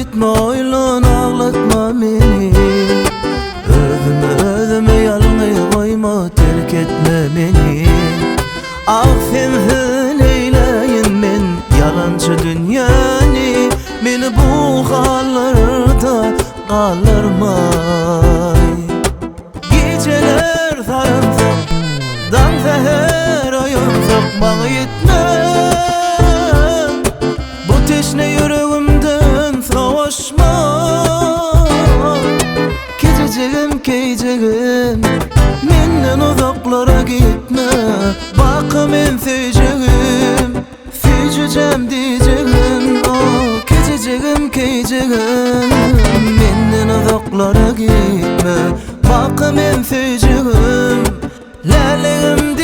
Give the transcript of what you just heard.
Gitme oýlan aglatma meni Özümi özüme ýalňyz goýma terk etme meni Ah sensiz neýläýin men ýalançy dünýäni Meni bu hallarda galdyrmaý Gijeler sarymsak Daň säher oýansak maňa ýetme Bu teşne ýüregimden sowaşma Kejejigim keýjegim Menden uzaklara gitme Baka men söýjegim Süýjüjem diýjegim Oh kejejigim keýjegim Menden uzaklara gitme Baka men söýjegim Lälegim.